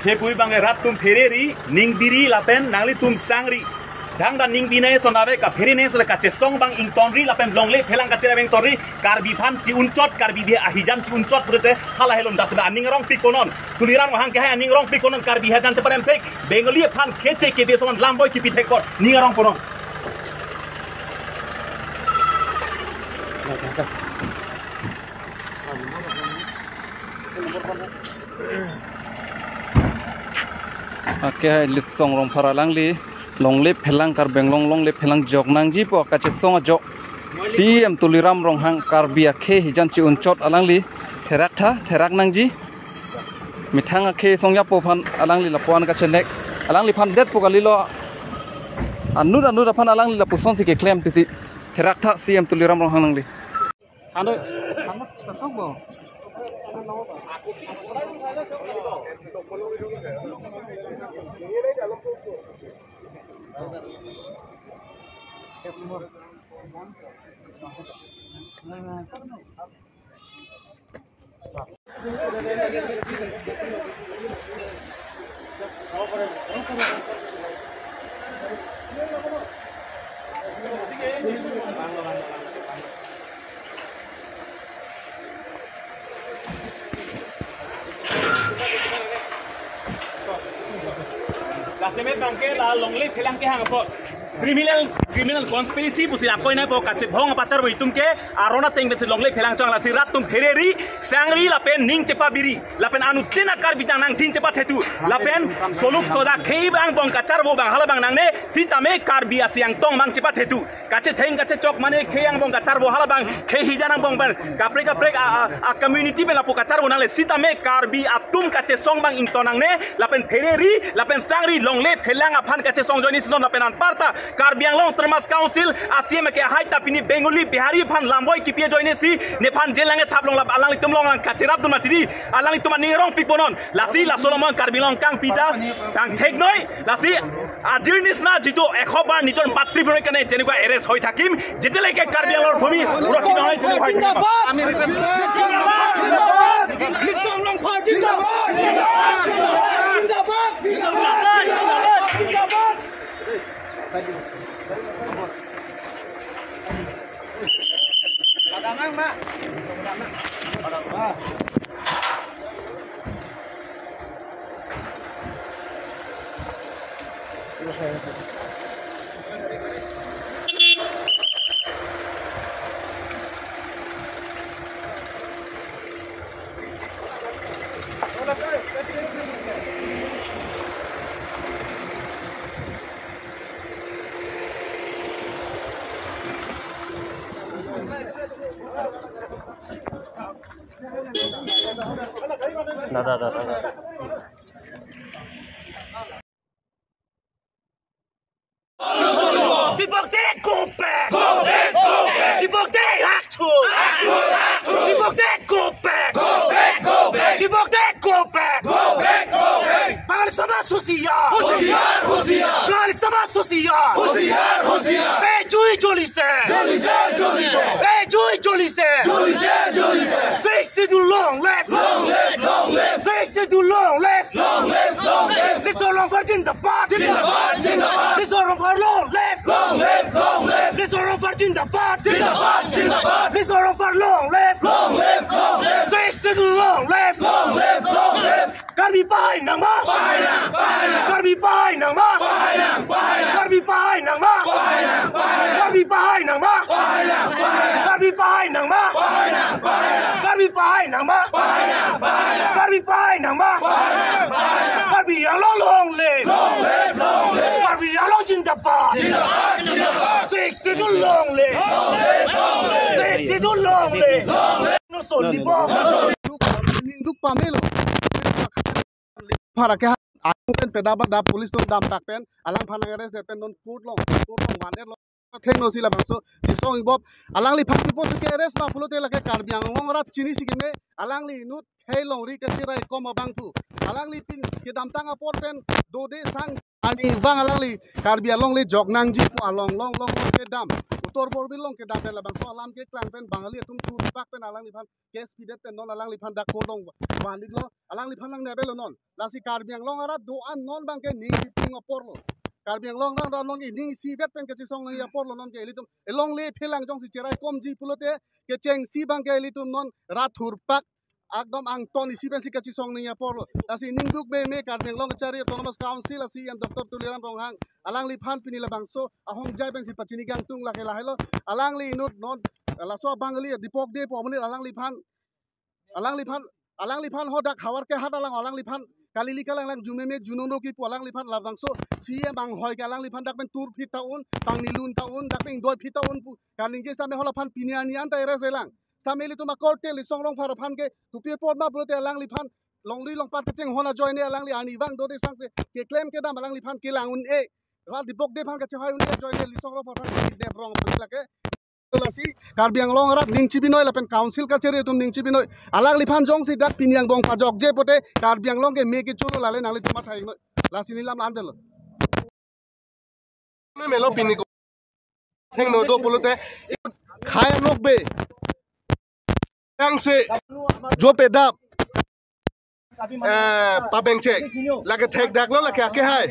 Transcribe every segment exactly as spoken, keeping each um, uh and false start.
Thepi abang rat atum phereri, ning biri lapen nanglitum sangri. Dang dan ning binai son ave kaphere neng sele kachesong abang ingtonri lapen longle phelang kachera abang tonri, Karbi aphan chi-unchot, Karbi ahijan chi-unchot purete hala helon dasna aning arong pikponon. Tuliram Ronghang kehai aning arong pikponon, Karbi ahijan cheparem thek, Bengali aphan keche kebe son lamboi kipi thek kon, ning arong ponon. Ake hai Litsong Rongphar alangli longle phelang, Karbi Anglong longle phelang jok nangji pu kachesong ajok C M Tuliram Ronghang Karbi akhei ahijan chi-unchot alangli therak tha, therak nangji. Methang akhei songjapo aphan alangli lapuan kachenek. Alangliphan det pu kalilo. Anut anut aphan alangli lapusonsi keklem titi. Therak tha C M Tuliram Ronghang nangli. Ano, ano, tatong bo. Last time abang ke la longle phelang kehang apot criminal, criminal conspiracy pusi akoi nangpo, kachebong apacharvo atum ke aron ateng pensi longle phelang chong, lasi rat atum phereri, sangri lapen ning chepabiri, lapen anuttin a-Karbi tang nangthin chepathetu, lapen soluk soda khei abang bong kacharvo abang hala abang nangne, sitame Karbi asiang tong abang chepathetu. Kachetheng kachechok mane khei angbong kacharvo hala abang, khei ahijan angbong pen kaprek kaprek a, a, a community pen lapu kacharvo nangle, sitame Karbi atum kachesong abang ington nangne, lapen phereri, lapen sangri longle phelang aphan kachesong ajoine si non, lapen anparta Karbi Anglong Autonomous Council a C M ke ahai ta pini Bengali Bihari aphan lamboi kipi ajoine si nephan jail nange thap long lap alanglitum along lang kacherap dun mati di, alanglitum aning arong pikponon. Lasi laso along Karbi Anglong kangpi ta tang theknoi, lasi ajir nisna jitu ekhobar nijor matri bhumi kane jenekwa arrest hoi thakim, jeteleke Karbi Anglong bhumi rokhi nonai jenekwa hoi thakim. জিন্দাবাদ! জিন্দাবাদ! জিন্দাবাদ! জিন্দাবাদ! জিন্দাবাদ! জিন্দাবাদ! Dipok de go back! Go back, go back! Dipok de hakchu! Hakchu, hakchu! Dipok de go back! Go back, go back! Dipok de go back! Go back, go back! Bangali Samaj husiar! Husiar, husiar! Bangali Samaj husiar! Husiar, husiar! Be jui joli se! Joli se, joli se! Be jui joli se! Joli se, joli se! Sixth Schedule long live! Long live, long live! Sixth Schedule long live! Long live, long live! Litsong Rongphar zindabad! Zindabad, zindabad! Litsong Rongphar long live! Long live, long live! Litsong Rongphar zindabad! Zindabad, zindabad! Litsong Rongphar long live! Long live, long live! Sixth Schedule long live! Long live, long live! Karbi pahai nangma! Pahai nang, pahai nang! Karbi pahai nangma! Pahai nang, pahai nang! Karbi pahai nangma! Pahai nang, pahai nang! Karbi pahai nangma! Pahai nang, pahai nang! Karbi pahai nangma! Pahai nang, pahai nang! Karbi pahai nangma! Pahai nang, pahai nang! Karbi pahai nangma! Pahai nang, pahai nang! Karbi Anglong long live! Long live, long live! Karbi Anglong zindabad! Zindabad, zindabad! Sixth Schedule long live! Long live, long live! Sixth Schedule long live! Long live! Nuson lipo! Ningduk pamelo. Phara ke atum pen pedaba da police atum damtak pen alangphan arrest det pen non court along, court along wanted lo. Thengno si labangso chisong ibop alangliphan pipo ke arrest ma pulote lake Karbi Anglong rat chini si keme, alangli inut khei longri kachirai kom abang tu. Alanglipin kedamtang apor pen dode sang Arnivang alangli Karbi Anglong le jok nangji pu along long long long kedam. Uttar Borbil along kedam pen labangso alam keklang pen Bangali atum thurpak pen alangliphan case pidet pen non alangliphan dak court along vanliklo, alangliphan nangne avelo non. Lasi Karbi Anglong arat do-an non abangke ning piting aporlo. Karbi Anglong arat do-an along ke ning isivet pen kachesong nangji aporlo non ke ilitum elongle phelang jongsi cheraikomji pulote kechengsi abangke ilitum non rat thurpak akdom angton isi pensi kachesong nangji aporlo. Lasi ningduk meme Karbi Anglong Kachari Autonomous Council lasi C E M Doctor Tuliram Ronghang alangliphan pini labangso ahongjai pensi pachini kangtung lake lahelo. Alangli inut non laso Bangali Dipok Day pu amonit alangliphan alangliphan alangliphan ho dak Howraghat along alangliphan kalili kalanglang jumeme junono kipu alangliphan labangso C E M anghoi ke alangliphan dak pen thurphit ta un, pangnilun ta un, dak pen ingdoiphit ta un pu kaningje sitame ho laphan pini arni anta ere selang. Sitame ilitum akorte Litsong Rongphar aphan ke kopi apot ma pulote alangliphan longri longpat kachinghon ajoine alangli arnivang dode sangse keklem kedam alangliphan kelang un-e. Rat Dipok Day aphan kachehai un-e ajoine Litsong Rongphar aphan kidnap rong aphan lake. Lasi Karbi Anglong arat ning chibinoi lapen council kachari atum ning chibinoi. Alangliphan jongsi dak pini angbong pajokje pote Karbi Anglong ke me kecho lo, lale nanglitum matha iknoi. Lasi neli lam ante lo. Me melo pini ko. Thengno do pulote khai anok be. Yang se jo pedap. Eh, pabengchek. Lake thekdaklo lake akehai.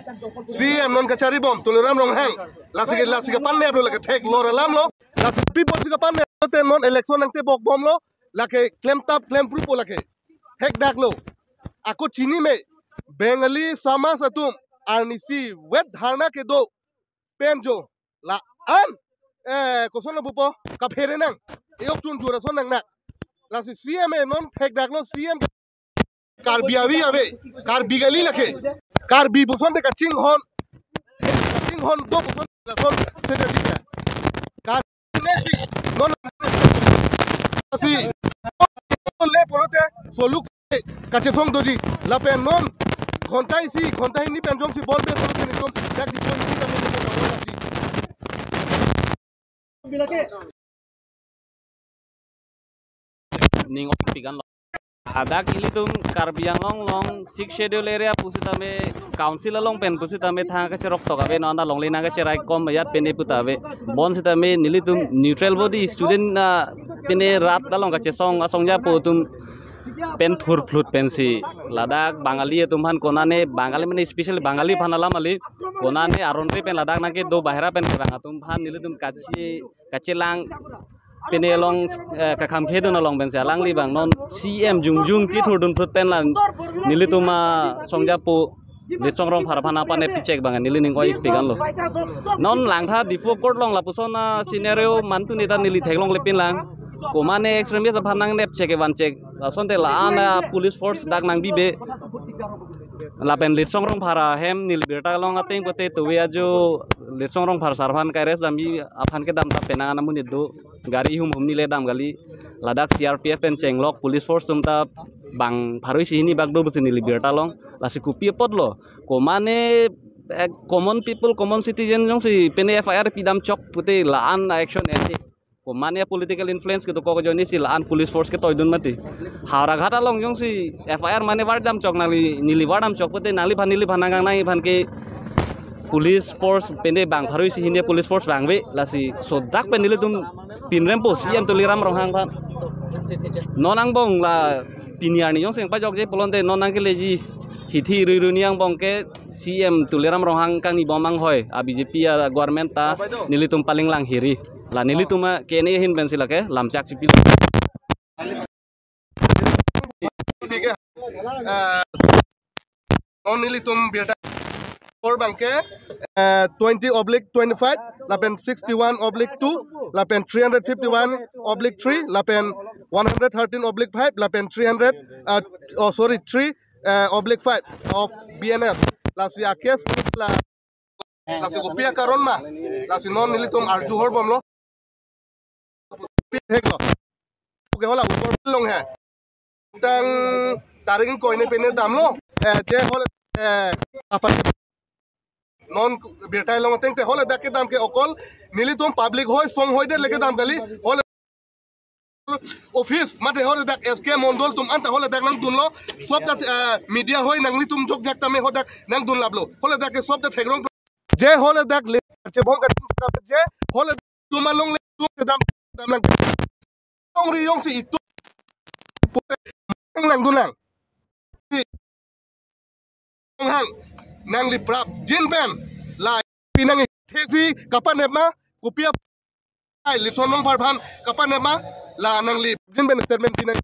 C E M non kacharibom Tuliram Ronghang. Lasi ke lasi ke paneplo lake theklor alamlo. Lasi people si ke paneplo te non election nangtebok bomlo. Lake klemtap klempruppo lake. Thekdaklo. Ako chinime. Bangali samaj atum arnisi wet dharna kedo pen jo la-an, eh, koson lo pupo, kaphere nang, eyok tun jura son nang na. Lasi C E M e non thekdaklo C E M Karbi avi ave, Karbi gali lake, Karbi puson te kachinghon, kachinghon do puson lason sede dika. Karbi nesi, non si, le pulote, soluk kachesong doji lapen non ghonta isi ghonta hini pen jongsi bol be bol kene tum dak di pon kita mo mo mo si. Ning oi pigan lo. Hadak ilitum Karbi Anglong along Sixth Schedule area pusitame council along pen pusitame thang kacherok tok ave, non ta longle nang kacheraikom ajat pene puta ave. Bonsitame nelitum neutral body student, ah, pene rat along kachesong asong japo atum pen thurphlut pensi ladak Bangali atum aphan konane, Bangali mane specially Bangali aphan alam kali, konane aron te pen ladak nangkedo bahera pen kevang atum aphan nelitum kache kachelang pene along, eh, kakham khedun along pensi alangli abang non C E M jongjong kethurdun phlut pen la nelitum asong japo Litsong Rongphar aphan aphan epchek abang neli ning oi pigan lo. Non langtha Diphu court along lapuson a scenario mantu neta neli theklonglepin lang. Komane extremist aphan nangnepchek kevanchek. Lasonte la-an a police force dak nangbibe. Lapen Litsong Rongphar ahem neli birta long ateng pote tuwe ajo Litsong Rongphar sar aphan kaires damji aphan kedam ta penang anamonit do. Gari hum hum neli dam kali. Ladak C R P F pen chenglok police force atum ta bang pharo isi hini bak do pusi neli birta long. Lasi kopi apotlo. Komane, eh, common people, common citizen jongsi pene F I R pidam chok pute la-an action ente. Komane political influence kedo kok ajoine si la-an police force ketoidun mati. Howraghat along jongsi F I R mane vardam chok nangli neli vardam chok pute nangliphan neliphan nangkangnang iphan ke police force pene bang pharo isi hini police force vangve lasi sodak pen nelitum pinrempo C E M Tuliram Ronghang aphan. Non angbong la pini arni jongsi pajokje pulote non nangkeleji hithi rui rui ni angbong ke C E M Tuliram Ronghang kangnibom anghoi a B J P a government ta nelitum palinglang hiri. La nelitum a kene ahin pensi lake lamchak chipilo. Thik hai. Ah, non nelitum birta kor abangke, eh, twenty oblique twenty-five, lapen sixty-one oblique two, lapen three hundred fifty-one oblique three, lapen one hundred thirteen oblique five, lapen three hundred, uh, oh, sorry, three, uh, oblique five of B N F. Lasi a case la, lasi kopi akaron ma, lasi non nelitum arju horbomlo. Pi theklo. Ke hola Uttar Borbil along he. Tang tarik ingkoi ne pene damlo. Eh, je hol, eh, apa? Non birta long ateng te hol dak kedam ke okol nelitum public hoi song hoi det le kedam kali. Hol office mate holadak S K Mondol atum anta holadak nangdunlo. Sob ta, eh, media hoi nanglitum jokjak tame holadak nangdunlaplo. Holadak ke sob ta thekrong. Je holadak le chebong ka je holadak atum along le atum kedam damlang. Tongri jongsi itum pute nang langdunlang. Hang nangli prapjin pen la pinang thekvi kapanep ma, kopi ap-, ai Lipson Rongphar aphan kapanep ma, la nangli prapjin pen statement pinang.